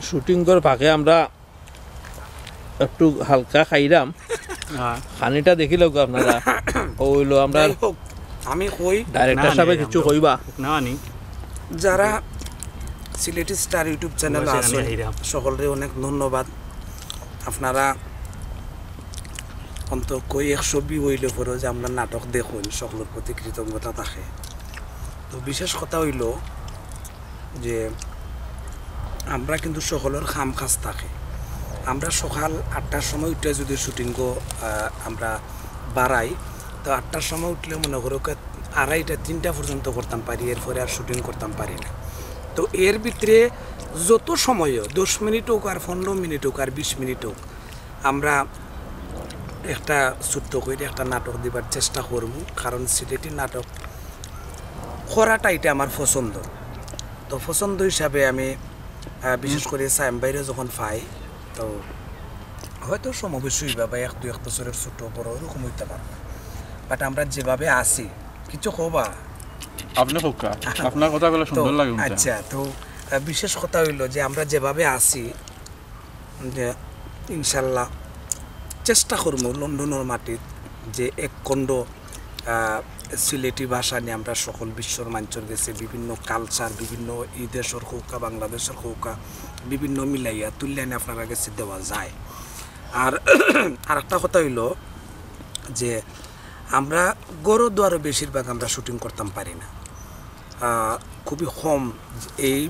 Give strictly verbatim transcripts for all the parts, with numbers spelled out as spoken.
শুটিংর ফাঁকে আমরা একটু হালকা খাইরাম। হ্যাঁ। খানিটা দেখিলাউক্কা আপনারা। ও অইলো আমরা যাই হোক, আমি কই ডাইরেক্টর সাহেব কিছু কইবা। না আনি। যারা সিলেটি স্টার ইউটিউব চ্যানেল বসে আছেন, খাইরাম। সকলরে অনেক ধন্যবাদ। আপনারা অন্তত কই একশো ভিউ অইলে পরেও যে আমরা নাটক দেখুন, সকলের প্রতি কৃতজ্ঞতা থাকে। তো বিশেষ কথা অইলো যে আমরা কিন্তু সকলের কাম কাজ থাকে। আমরা সকাল আটটার সময় উঠে যদি শুটিংও আমরা বাড়াই, তো আটটার সময় উঠলে মনে করো কে আড়াইটা তিনটা পর্যন্ত করতাম পারি, এরপরে আর শুটিং করতাম পারি না। তো এর ভিতরে যত সময়, দশ মিনিট হোক আর পনেরো মিনিট হোক আর বিশ মিনিট হোক, আমরা একটা ছোট্ট করে একটা নাটক দিবার চেষ্টা করব, কারণ সিলেটি নাটক করাটা এটা আমার পছন্দ। তো পছন্দ হিসাবে আমি আহ, বিশেষ করে সায়েম ভাইরে যখন পাই, তো হয়তো সমবয়সী অইবা বা এক দুই এক বছরের ছোট বড় ওরকম অইতে পারবো, বাট আমরা যেভাবে আছি কিছু কবা। আপনি কউক্কা, আপনার কথাগুলো তো সুন্দর লাগে শুনতে। আচ্ছা, তো আহ, বিশেষ কথা অইলো যে আমরা যেভাবে আছি, যে ইনশাল্লাহ চেষ্টা করবো লন্ডনের মাটিত যে এক খণ্ড আহ, সিলেটি ভাষা নিয়ে আমরা সকল বিশ্বর মঞ্চর গেছে বিভিন্ন কালচার, বিভিন্ন এই দেশের কউক্কা, বাংলাদেশের কউক্কা, বিভিন্ন মিলাইয়া তুলিয়া নিয়ে আপনারা গেছে দেওয়া যায়। আর আরেকটা কথা অইলো যে আমরা ঘরো দুয়ারো বেশিরভাগ আমরা শুটিং করতাম পারি না, আহ, খুবই কম এই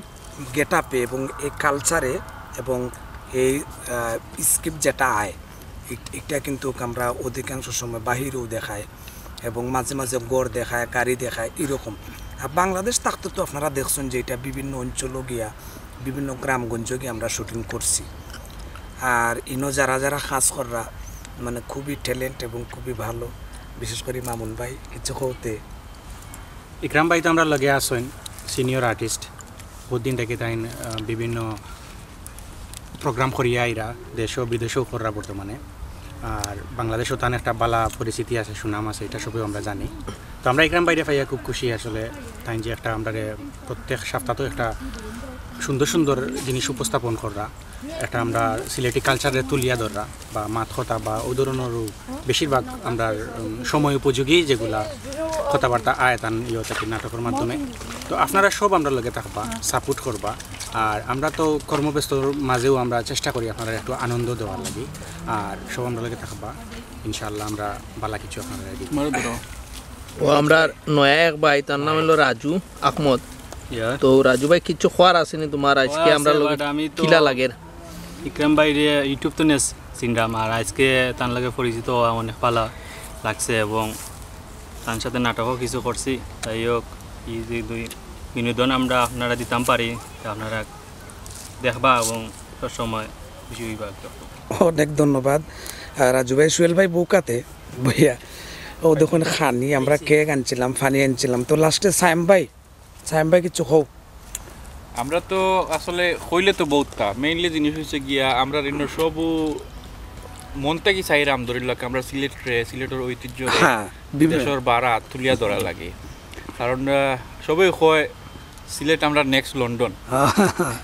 গেট আপে এবং এই কালচারে এবং এই স্ক্রিপ্ট যেটা আয়, এ- এটা কিন্তু আমরা অধিকাংশ সময় বাহিরেও দেখায় এবং মাঝে মাঝে ঘর দেখায়, গাড়ি দেখায়, এরকম। আর বাংলাদেশ থাকতে তো আপনারা দেখছেন যে এটা বিভিন্ন অঞ্চলও গিয়া, বিভিন্ন গ্রামগঞ্জে গিয়ে আমরা শুটিং করছি। আর ইনো যারা যারা কাজ কররা, মানে, খুবই ট্যালেন্ট এবং খুবই ভালো, বিশেষ করে মামুন ভাই কিছু কওতে। ইকরাম ভাই তো আমরার লগে আছইন, সিনিয়র আর্টিস্ট। বহুত দিন থাকি তাইন আহ, বিভিন্ন প্রোগ্রাম করিয়া আইরা, দেশও বিদেশেও কররা বর্তমানে। আর বাংলাদেশও তান একটা বালা পরিচিতি আছে, সুনাম আছে, এটা সবই আমরা জানি। তো আমরা ইকরাম ভাইরে পাইয়া খুব খুশি আসলে। তাইন যে একটা আমরারে প্রত্যেক সপ্তাহ তো একটা সুন্দর সুন্দর জিনিস উপস্থাপন কররা, একটা আমরা সিলেটি কালচারে তুলিয়া ধররা বা মাত কথা বা ও ধরনের বেশিরভাগ আমরা উম, সময় উপযোগী যেগুলা কথাবার্তা আয় তান ইয়ে থাকি নাটকের মাধ্যমে। তো আপনারা সব আমরার লগে থাকবা, সাপোর্ট করবা। আর আমরা তো কর্মব্যস্তর মাঝেও আমরা চেষ্টা করি আপনারা একটু আনন্দ দেওয়ার লাগি। আর সব আমরার লগে থাকবা, ইনশাআল্লাহ আমরা বালা কিছু আপনারা দিব। মারো ধরো। ও আমরার নয়া এক ভাই, তার নাম অইলো রাজু আহমদ। তো রাজু ভাই, কিছু কওয়ার আছে নি তুমার? আইজকে আমরার লগে কিলা লাগের? ইকরাম ভাইরে ইউটিউব তো নেস চিনলাম, আর আইজকে তান লগে পরিচিত অওয়া অনেক ভালা লাগছে এবং তান সাথে নাটকও কিছু করছি। যাই হোক, এই যে দুই বিনোদন আমরা আপনারা দিতাম পারি, তা আপনারা দেখবা এবং সবসময় খুশি অইবা। অনেক ধন্যবাদ। আহ, রাজু ভাই, সোহেল ভাই বউকাতে বইয়া, ও দেখুন খানি, আমরা কেক আনছিলাম, পানি আনছিলাম, তো লাস্টে সায়েম ভাই, সায়েম ভাই কিছু কও। আমরা তো আসলে কইলে তো বহুতটা, মেইনলি জিনিস অইছে গিয়া আমরা ঋণ সব মন থাকি চাইরাম ধরি লক আমরা সিলেটরে, সিলেটর ঐতিহ্য হ্যাঁ, বিভিন্ন- দেশর বারা তুলিয়া ধরা লাগে, কারণ আহ, সবই কয় সিলেট আমরা নেক্সট লন্ডন।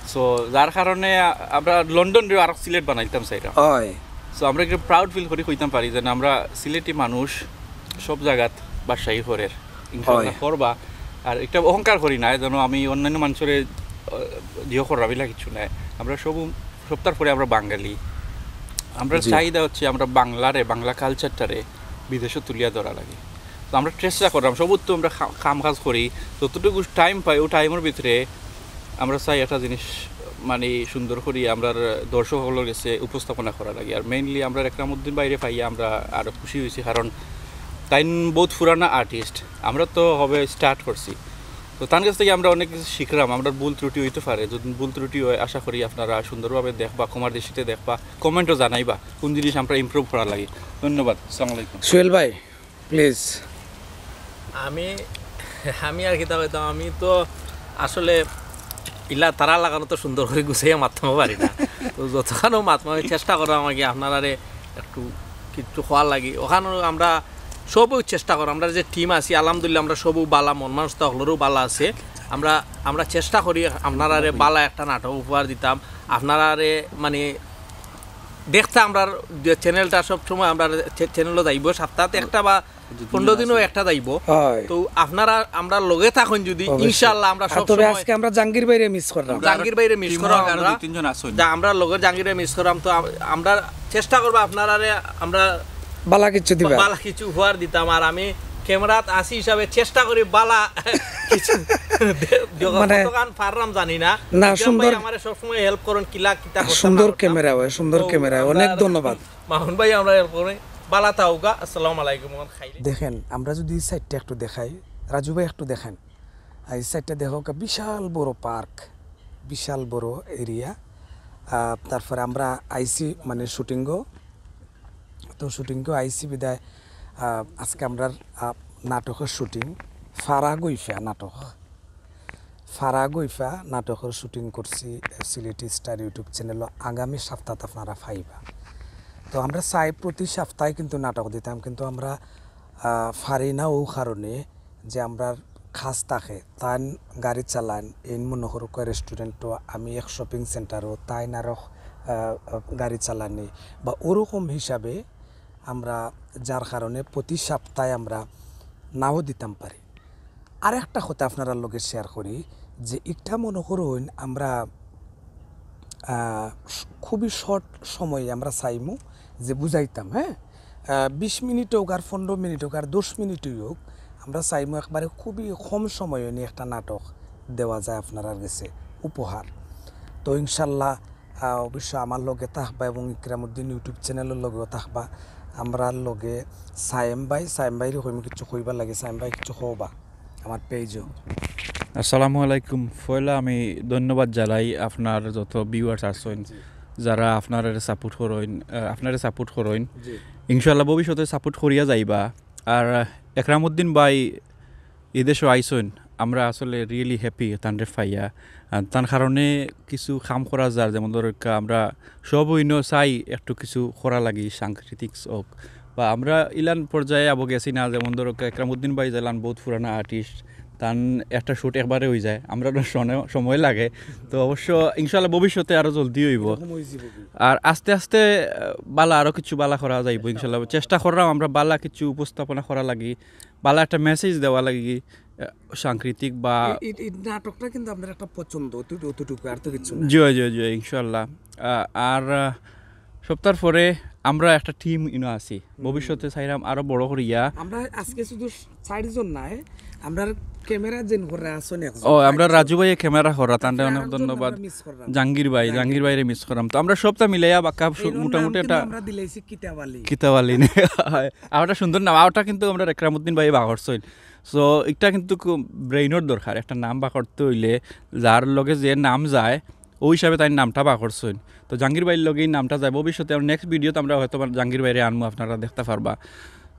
সো যার কারণে আ- আমরা লন্ডনরে আরো সিলেট বানাইতাম চাইরাম। হয়। সো আমরা একটু প্রাউড ফিল করি কইতাম পারি যে না, আমরা সিলেটি মানুষ সব জাগাত বাদশাহী করের, ইনশাআল্লাহ হয়। করবা। আর একটা অহংকার করি না যেন আমি অন্যান্য মানুষরে আহ, ইয়ে করার ইলা কিছু নাই। আমরা সব সপ্তাহ পরে আমরা বাঙালি, আমরা জি। চাহিদা হচ্ছে আমরা বাংলারে, বাংলা কালচারটারে বিদেশে তুলিয়া ধরা লাগে। তো আমরা চেষ্টা করলাম, সবুজ তো আমরা খা- কাম কাজ করি, যতটুকু টাইম পাই ও টাইমের ভিতরে আমরা চাই একটা জিনিস মানে সুন্দর করি আমরা দর্শক সকলের গেছে উপস্থাপনা করা লাগে। আর মেইনলি আমরা একরামউদ্দিন ভাইরে পাইয়া আমরা আরও খুশি হয়েছি, কারণ তাইন বহুত পুরানা আর্টিস্ট, আমরা তো হবে স্টার্ট করছি। তো তার কাছ থেকে আমরা অনেক কিছু শিখলাম। আমরা ভুল ত্রুটি হইতে পারে, যদি ভুল ত্রুটি হয় আশা করি আপনারা সুন্দরভাবে দেখবা, ক্ষমার দৃষ্টিতে দেখবা, কমেন্টও জানাইবা কোন জিনিস আমরা ইমপ্রুভ করা লাগে। ধন্যবাদ, আসসালামু আলাইকুম। সোহেল ভাই, প্লিজ। আমি আমি আর কিতা কইতাম, আমি তো আসলে ইলা তারা লাগানো তো সুন্দর করি গুছাইয়া মাততাম পারি না। তো যতখানো মাততাম আমি চেষ্টা করলাম আর কি আপনারারে একটু কিচ্ছু কওয়ার লাগি। ওখানো আমরা সবও চেষ্টা করি, আমরা যে টিম আছি আলহামদুলিল্লাহ আমরা সবও বালা, মন মানুষ তো হকলরও বালা আছে। আমরা আমরা চেষ্টা করি আপনারারে বালা একটা নাটক উপহার দিতাম। আপনারারে মানে দেখতা আমরার যে চ্যানেলটা সব সময় আমরার চ্যা-, চ্যানেলও যাইবো সপ্তাহে একটা বা পনেরো দিনও একটা যাইবো। হয়। তো আপনারা আমরার লগে থাকইন যদি, অবশ্যই। ইনশাআল্লাহ আমরা আর সব তবে সময় আজকে আমরা জাহাঙ্গীর ভাইরে মিস করলাম। জাহাঙ্গীর ভাইরে মিস টিম করাম ওয়ার্ক আরো আমরা। দুই তিনজন আছইন। যা আমরা লগর জাহাঙ্গীরে মিস করাম, তো আম-, আমরা চেষ্টা করবো আপনারারে আমরা বালা কিছু দিবা। বালা কিছু উপহার দিতাম। আর আমি ক্যামেরাত আছি হিসাবে চেষ্টা করি বালা কিছু দে-, দেওয়া। মানে কতখান পারলাম জানি না। না, বিক্রম সুন্দর। ভাই আমারে সবসময় হেল্প করইন, কিলা কিতা করতে সুন্দর পারতাম। ক্যামেরা হয়, সুন্দর তো ক্যামেরা হয়। আমরা অনেক ধন্যবাদ। মামুন ভাই আমরা হেল্প করইন। বালা থাউক্কা, আসসালামু আলাইকুম। ওখান খাইলে দেখেন, আমরা যদি এই সাইডটা একটু দেখাই, রাজু ভাই একটু দেখেন, আর এই সাইডটা দেখো, একটা বিশাল বড় পার্ক, বিশাল বড় এরিয়া। তারপরে আমরা আইছি মানে শুটিংও, তো শুটিংও আইছি বিদায় আহ, আজকে আমরার আহ, নাটকর শুটিং, ফারা গইফা নাটক। ফারা গইফা নাটকর শুটিং করছি সিলেটি স্টার YouTube চ্যানেলও। আগামী সপ্তাহে আপনারা পাইবা। তো আমরা চাই প্রতি সপ্তাহে কিন্তু নাটক দিতাম, কিন্তু আমরা আহ, পারি না ও কারণে যে আমরার কাজ থাকে, তাইন গাড়ি চালান, এইন মনে করুক রেস্টুরেন্টও, আমি এক শপিং সেন্টারও, তাইন আরো আহ, গাড়ি চালানি বা ওরকম হিসাবে আমরা, যার কারণে প্রতি সপ্তাহে আমরা নাও দিতাম পারি। আর একটা কথা আপনারার লগে শেয়ার করি যে একটা মনে করইন আমরা আহ, খুবই শর্ট সময়ে আমরা চাইমু যে বুঝাইতাম, হ্যাঁ, আহ, বিশ মিনিট হোক আর পনেরো মিনিট হোক আর দশ মিনিটই হোক, আমরা চাইমু একবারে খুবই কম সময়ে নিয়ে একটা নাটক দেওয়া যায় আপনারার গেছে উপহার। তো ইনশাল্লাহ আহ, অবশ্য আমার লগে থাকবা এবং ইকরামউদ্দিন YouTube চ্যানেলর লগেও থাকবা। আমরার লগে সায়েম ভাই, সায়েম ভাইরে কইমু কিছু কইবার লাগে, সায়েম ভাই কিছু কওবা আমার পেজও। আসসালামু আলাইকুম। পয়লা আমি ধন্যবাদ জানাই আপনার যত ভিউয়ার্স আছইন, যারা আপনারে সাপোর্ট করইন, আহ, আপনারে সাপোর্ট করইন। ইনশাআল্লাহ ভবিষ্যতে সাপোর্ট করিয়া যাইবা। আর আহ, একরামউদ্দিন ভাই এই দেশো আইছইন, আমরা আসলে রিয়েলি হ্যাপি তানরে পাইয়া। আর তান কারণে কিছু কাম করা যার, যেমন ধরো কা-, আমরা সব ইনো চাই একটু কিছু করা লাগি, সাংস্কৃতিক হোক বা আমরা ইলান পর্যায়ে আবো গেছি না। যেমন ধরো কা-, একরামউদ্দিন ভাই যেলান বহুত পুরানা আর্টিস্ট, তান একটা শ্যুট একবারে হয়ে যায়, আমরা তো সনে-, সময় লাগে। তো অবশ্য ইনশাআল্লাহ ভবিষ্যতে আরো জলদি হইব। আর আস্তে আস্তে আহ, বালা আরো কিছু বালা করা যাইব ইনশাআল্লাহ। চেষ্টা করলাম আমরা বালা কিছু উপস্থাপনা করা লাগি, বালা একটা মেসেজ দেওয়া লাগি, আহ, সাংস্কৃতিক বা এই- এই- এই নাটকটা কিন্তু আপনার একটা পছন্দ, অতটু- অতটুকু, আর তো কিছু না। জি, জি, জি, ইনশাআল্লাহ। আহ, আর আহ, সপ্তাহ পরে আমরা একটা টিম ইনো আছি, ভবিষ্যতে চাইরাম আরো বড় করিয়া। আমরা আজকে শুধু চারজন নাই, আমরা ক্যামেরা যেন করে আসুন একজন। ও, আমরা রাজু ভাইয়ে ক্যামেরা করা, তানরে তারপরে অনেক আরেকজন ধন্যবাদ। আমরা মিস করলাম। জাহাঙ্গীর ভাই, জাহাঙ্গীর ভাইরে মিস করাম। তো আমরা সবটা মিলাইয়া বাক্কা এইটার নাম মোটামুটি কিন্তু একটা আমরা দিলাইছি কিতাব আলী। কিতাব আলী নে। আর একটা সুন্দর নাম, ওটা কিন্তু আমরা একরামউদ্দিন ভাই বাঘরছইন। সো একটা কিন্তু খুব ব্রেইনর দরকার, একটা নাম বাঘরতে হইলে যার লগে যে নাম যায়, ওই হিসাবে তাই নামটা বাঘরছইন। তো জাহাঙ্গীর ভাইর লগে এই নামটা যায়। ভবিষ্যতে আমরা নেক্সট ভিডিওতে আমরা হয়তো বা জাহাঙ্গীর ভাইরে আনমু, আপনারা দেখতে পারবা।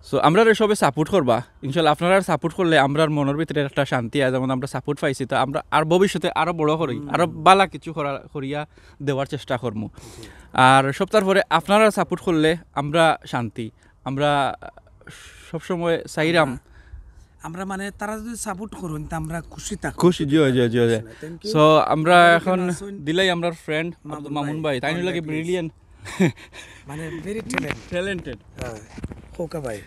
সো আমরা সবে সাপোর্ট করবা ইনশাল্লাহ। আপনারা সাপোর্ট করলে আমরার মনের ভিতরে একটা শান্তি আছে, যেমন আমরা সাপোর্ট পাইছি, তো আমরা আর ভবিষ্যতে আরো বড় করি, আরো বালা কিছু করা করিয়া দেওয়ার চেষ্টা করমু। আর সপ্তাহ পরে আপনারা সাপোর্ট করলে আমরা শান্তি, আমরা সবসময় চাইরাম। আমরা মানে তারা যদি সাপোর্ট করুন, তা আমরা খুশি থাকি। খুশি, জি, জি, জি, জি। Thank you। সো আমরা আমাদের এখন কেন আসুন? দিলাই আমরা ফ্রেন্ড মামুন মামুন ভাই, ভাই, তাই মামুন লাগে ভাই, ব্রিলিয়েন্ট, মানে ভেরি ট্যালেন্ট। ট্যালেন্টেড। হ্যাঁ, খোকা ভাই।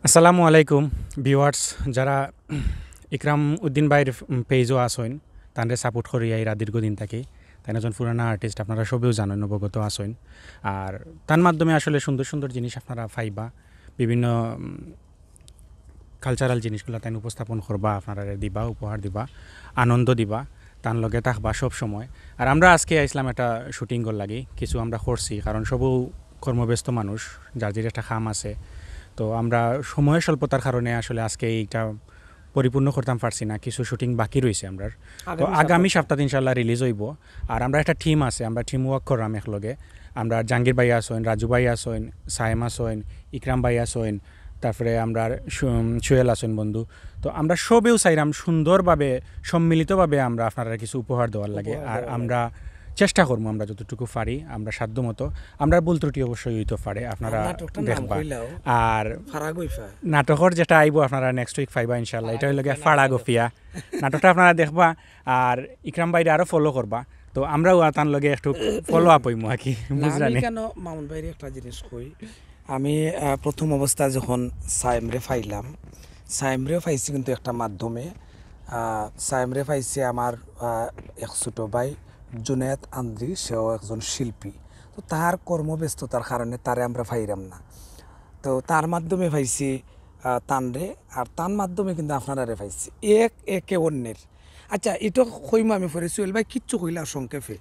আসসালামু আলাইকুম ভিউয়ার্স, যারা ইকরাম উদ্দিন ভাইর পেজও আছইন, তানরে সাপোর্ট করিয়া এরা দীর্ঘদিন থাকি। তাই একজন পুরানা আর্টিস্ট, আপনারা সবেও জানেন, অবগত আছইন। আর তার মাধ্যমে আসলে সুন্দর সুন্দর জিনিস আপনারা পাইবা, বিভিন্ন কালচারাল জিনিসগুলা তাই উপস্থাপন করবা, আপনারা দিবা, উপহার দিবা, আনন্দ দিবা, তার লগে থাকবা সব সময়। আর আমরা আজকে আইসলাম একটা শুটিং কর লাগি, কিছু আমরা করছি, কারণ সবও কর্মব্যস্ত মানুষ, যার যার একটা কাম আছে। তো আমরা সময় স্বল্পতার কারণে আসলে আজকে এইটা পরিপূর্ণ করতাম পারছি না, কিছু শুটিং বাকি রয়েছে আমরার। তো আগামী আগামী সপ্তাহে ইনশাল্লাহ রিলিজ হইব। আর আমরা একটা টিম আছে, আমরা টিম ওয়ার্ক করলাম একলগে। আমরা জাহাঙ্গীর ভাই আছইন, রাজু ভাই আছইন, সায়েম আছইন, ইকরাম ভাই আছইন, তারপরে আমরা সু-, সুয়েল আছইন বন্ধু। তো আমরা সবেও চাইরাম সুন্দরভাবে, সম্মিলিতভাবে আমরা আপনারা কিছু উপহার দেওয়ার লাগে। আর আমরা চেষ্টা করবো আমরা যতটুকু পারি, আমরা সাধ্য মতো। আমরা ভুল ত্রুটি অবশ্যই হইতে পারে, আপনারা নাটকটার নাম দেখবা। কইলাও। আর ফারা গইফা। নাটকর যেটা আইবো আপনারা নেক্সট উইক পাইবা ইনশাল্লাহ। এটা হইল গিয়া ফাড়া গফিয়া। নাটকটা আপনারা দেখবা, আর ইকরাম ভাইরে আরো ফলো করবা। তো আমরাও আর তান লগে একটু ফলো আপ অইমু আর কি, না, বুঝলা আমি নি? কেন মামুন ভাইরে একটা জিনিস কই, আমি আহ, প্রথম অবস্থা যখন সায়েমরে পাইলাম, সায়েমরেও পাইছি কিন্তু একটা মাধ্যমে। আহ, সায়েমরে পাইছি আমার আহ, এক ছোট ভাই জুনায়েদ আন্দ্রি, সেও একজন শিল্পী। তো তার কর্মব্যস্ততার কারণে তারে আমরা পাইরাম না। তো তার মাধ্যমে পাইছি আহ, তানরে, আর তার মাধ্যমে কিন্তু আপনারারে পাইছি, এক একে অন্যের। আচ্ছা, এটা কইমু আমি পরে, সুহেল ভাই কিচ্ছু কইলা সংক্ষেপে।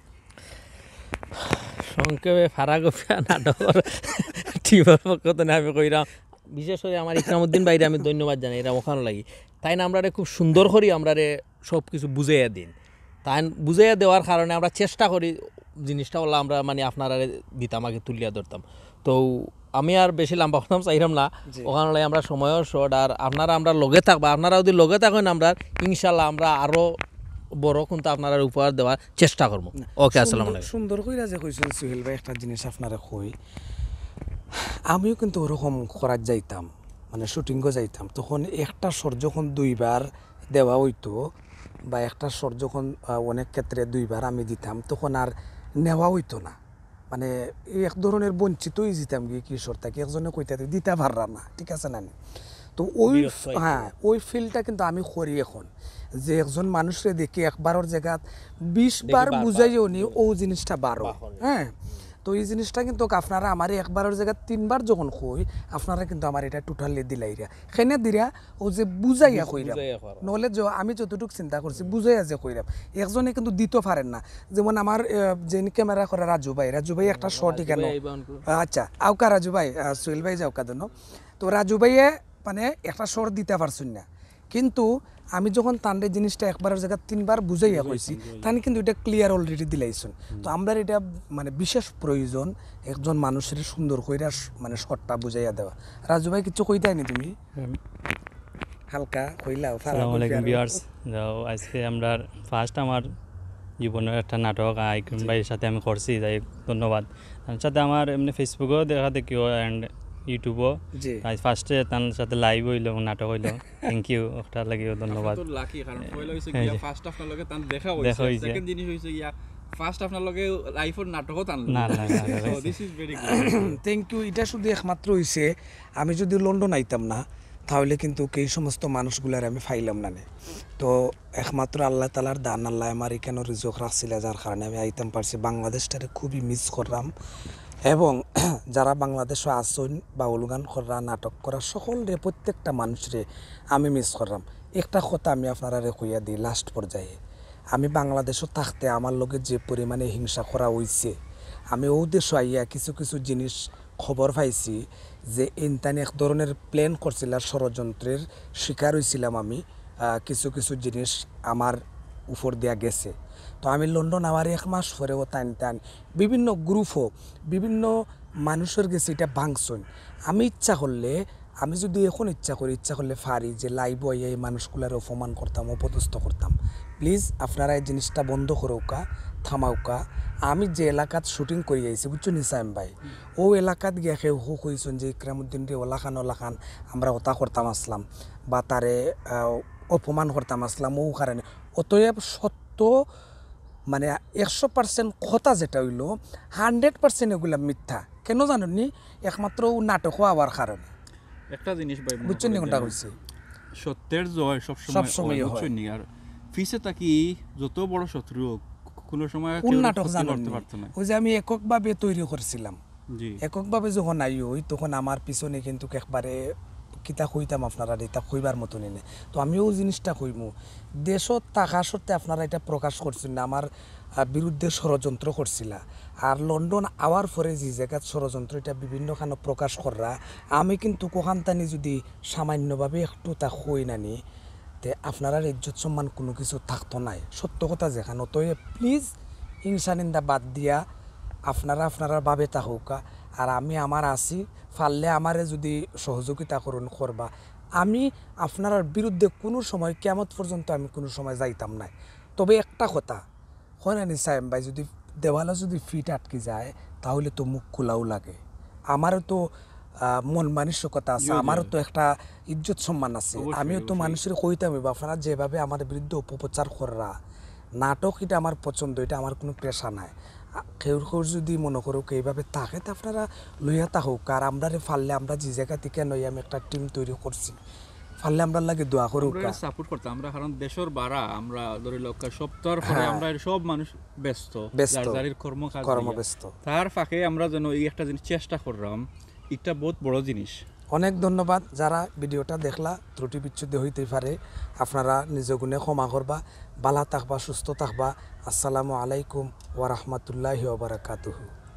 সংক্ষেপে ফারা গফিয়া নাটকর টিমর পক্ষ থেকে আমি কইরাম, বিশেষ করে আমার ইকরামউদ্দিন ভাইরে আমি ধন্যবাদ জানাই, এরা ওখানে লাগি। তাইন আমরারে খুব সুন্দর করি আমরারে সব কিছু বুঝাইয়া দিন। তাইন বুঝাইয়া দেওয়ার কারণে আমরা চেষ্টা করি জিনিসটা অলা আমরা মানে আপনারারে দিতাম, আগে তুলিয়া ধরতাম। তো আমি আর বেশি লম্বা করতাম চাইরাম না, জি। ওখানে লাগি আমরা সময়ও শর্ট, আর আপনারা আমরা লগে থাকবা, আপনারা যদি লগে থাকেন আমরা ইনশাল্লাহ আমরা আরো বড় কিন্তু আপনারারে উপহার দেওয়ার চেষ্টা করবো। ওকে, আসসালামু সুন্দর, আলাইকুম। সুন্দর কইরা যে কইছেন সুহেল ভাই, একটা জিনিস আপনারে কই, আমিও কিন্তু ওরকম করার যাইতাম, মানে শুটিংও যাইতাম, তখন একটা শট যখন দুইবার দেওয়া হইতো বা একটা শট যখন আহ, অনেক ক্ষেত্রে দুইবার আমি দিতাম, তখন আর নেওয়া হইতো না। মানে এই এক ধরনের বঞ্চিত হয়ে যেতাম গিয়ে কি শট থাকি, একজনে কইতে দিতে পাররা না, ঠিক আছে না নি? তো ওই বিরক্ত হইতে হ্যাঁ, ওই ফিলটা কিন্তু আমি করি এখন, যে একজন মানুষরে দেখি একবারর জায়গা বিশ বার বারবার। বুঝাইও নি ও জিনিসটা বারো। হ্যাঁ, তো এই জিনিসটা কিন্তু আপনারা আমার একবারর জায়গা তিনবার যখন কই, আপনারা কিন্তু আমার এটা টোটালি দিলাইরা। কেনে দিরা? ও যে বুঝাইয়া কইরাম, বুঝাইয়া কইরাম। নলেজ আমি যতটুকু চিন্তা করছি বুঝাইয়া যে কইরাম, একজনে কিন্তু দিতে পারেন না। যেমন আমার আহ, যে ক্যামেরা করে রাজু ভাই, রাজু ভাই একটা শট কেন? আচ্ছা, আউকা রাজু ভাই, আহ, সুহেল ভাই যাউকা দেন। তো রাজু ভাইয়ে মানে একটা শট দিতে পারছুন না, কিন্তু আমি যখন তানরে জিনিসটা একবারের জায়গা তিনবার বুঝাইয়া কইছি, তান কিন্তু এটা ক্লিয়ার অলরেডি দিলাইছুন। তো আমরা এটা মানে বিশেষ প্রয়োজন একজন মানুষের সুন্দর কইরা স- মানে শটটা বুঝাইয়া দেওয়া। রাজু ভাই, কিছু কইতায় নি তুমি? হালকা কইলাও, ফারা আসসালামু আলাইকুম কইলাও। ভিউয়ার্স। তো আজকে আমরা ফার্স্ট আমার জীবনের একটা নাটক আইকন ভাইয়ের সাথে আমি করছি, যাই হোক, ধন্যবাদ। তার সাথে আমার এমনি ফেসবুকেও দেখা দেখিও অ্যান্ড ইউটিউবও। জি। তাই ফার্স্টে তার সাথে লাইভ হইলো এবং নাটক হইলো। থ্যাংক ইউ, ওটার লাগিও ধন্যবাদ। তো লাকি, কারণ পয়লা হইছে হ্যাঁ, গিয়া জি। ফার্স্ট আপনার লগে তান দেখা দেখা হইছে, হইছে। সেকেন্ড জিনিস হইছে গিয়া ফার্স্ট আপনার লগে লাইফর নাটকও তান না, না, না, না, So, না। This is very good. Thank you. এটা শুধু একমাত্র হইছে, আমি যদি লন্ডন আইতাম না, তাহলে কিন্তু এই সমস্ত মানুষগুলার আমি পাইলাম না নে। তো একমাত্র আল্লাহ তালার দান, আল্লাহ আমার এখানে রিজিক রাখছিলা, যার কারণে আমি আইতাম পারছি। বাংলাদেশটারে খুবই মিস করলাম, এবং যারা বাংলাদেশে আছইন, বাউল গান কররা, নাটক করা, সকলরে, প্রত্যেকটা মানুষরে আমি মিস করলাম। একটা কথা আমি আপনারারে কইয়া দিই লাস্ট পর্যায়ে, আমি বাংলাদেশও থাকতে আমার লগে যে পরিমাণে হিংসা করা হইছে, আমি ও দেশও আইয়া কিছু কিছু জিনিস খবর পাইছি যে ইনতানি এক ধরনের প্ল্যান করছিল, ষড়যন্ত্রের শিকার হইছিলাম আমি। আহ, কিছু কিছু জিনিস আমার উপর দিয়া গেছে। তো আমি লন্ডন আবার এক মাস পরেও তান তান বিভিন্ন গ্রুপও বিভিন্ন মানুষের গেছে এটা ভাঙছইন। আমি ইচ্ছা করলে, আমি যদি এখন ইচ্ছা করি, ইচ্ছা করলে পারি যে লাইভও আইয়া এই মানুষগুলার অপমান করতাম, অপদস্থ করতাম। প্লিজ আপনারা এই জিনিসটা বন্ধ করউক্কা, থামাউক্কা। আমি যে এলাকাত শুটিং করি আইছি, বুঝছো নি সায়েম ভাই, ও এলাকাত গিয়া কেউ হু কইছইন যে ইকরামউদ্দিনরে ওলাখান ওলাখান আমরা ওতা করতাম আসলাম বা তারে আহ, অপমান করতাম আসলাম ও কারণে। অতএব সত্য মানে একশো পার্সেন্ট কথা যেটা হইলো, হান্ড্রেড পার্সেন্ট এগুলা মিথ্যা। কেন জানেন নি? একমাত্র ও নাটকও আওয়ার কারণে। একটা জিনিস ভাই মনে বুঝছেন নি করেন কোনটা যে কইছি? সত্যের জয় সবসময় সবসময় হয়, হয়। বুঝছেন নি? আর পিছে থাকি যত বড় শত্রু হোক, কোনো সময় কোন কেউ নাটক ক্ষতি জানেন করতে নি? পারতো না। ওই যে আমি এককভাবে তৈরি করছিলাম, জি। এককভাবে যখন আই হই, তখন আমার পিছনে কিন্তু একবারে কিতা কইতাম আপনারা, এটা কইবার মতনই নেই। তো আমি ও জিনিসটা কইমু, দেশত থাকা সত্ত্বে আপনারা এটা প্রকাশ করছেন না, আমার আহ, বিরুদ্ধে ষড়যন্ত্র করছিলা। আর লন্ডন আওয়ার পরে যে জায়গাত ষড়যন্ত্র এটা বিভিন্ন খানো প্রকাশ কররা, আমি কিন্তু কোখানতানি যদি সামান্যভাবে একটু তা কই নানি, তে আপনারার ইজ্জত সম্মান কোনো কিছু থাকতো নাই। সত্য কথা যেখান, অতএব প্লিজ হিংসা নিন্দা বাদ দিয়া আপনারা আপনারার ভাবে থাকউক্কা। আর আমি আমার আছি, পারলে আমারে যদি সহযোগিতা করুন করবা, আমি আপনারার বিরুদ্ধে কোনো সময়, কিয়ামত পর্যন্ত আমি কোনো সময় যাইতাম নাই। তবে একটা কথা, হয় না নি সায়েম ভাই, যদি দেওয়ালে যদি ফিট আটকি যায়, তাহলে তো মুখ খোলাও লাগে। আমারও তো আহ, মন মানসিকতা আছে, জি, জি। আমারও তো একটা ইজ্জত সম্মান আছে। অবশ্যই, আমিও তো অবশ্যই। মানুষের কইতাম হইব, আপনারা যেভাবে আমার বিরুদ্ধে অপপ্রচার কররা, নাটক ইটা আমার পছন্দ, ইটা আমার কুনু পেশা নায়। আ, কেউর কেউর যুদি মনো করউক্কা এইভাবে থাকে, তে আপনারা লইয়া থাকউক্কা। আর আমরারে পারলে, আমরা যে জাগা থাকি নই, আমি একটা টিম তৈরি করছি, পারলে আমরার লাগি দোয়া করউক্কা। সাপোর্ট করতাম আমরা, কারণ দেশর বারা আমরা ধরি লউক্কা সপ্তাহর পরে হ্যাঁ। আমরা এর সব মানুষ ব্যস্ত, ব্যস্ত। যার যারির কর্মকাজ লইয়া। কর্মব্যস্ত। তার ফাঁকে আমরা যেন এই একটা জিনিস চেষ্টা করলাম, এটা বহুত বড় জিনিস। অনেক ধন্যবাদ যারা ভিডিওটা দেখলা, ত্রুটি বিচ্যুতি হইতে পারে, আপনারা নিজ গুণে ক্ষমা করবা। ভালা থাকবা, সুস্থ থাকবা। আসসালামু আলাইকুম ওয়া রাহমাতুল্লাহি ওয়া বারাকাতুহু।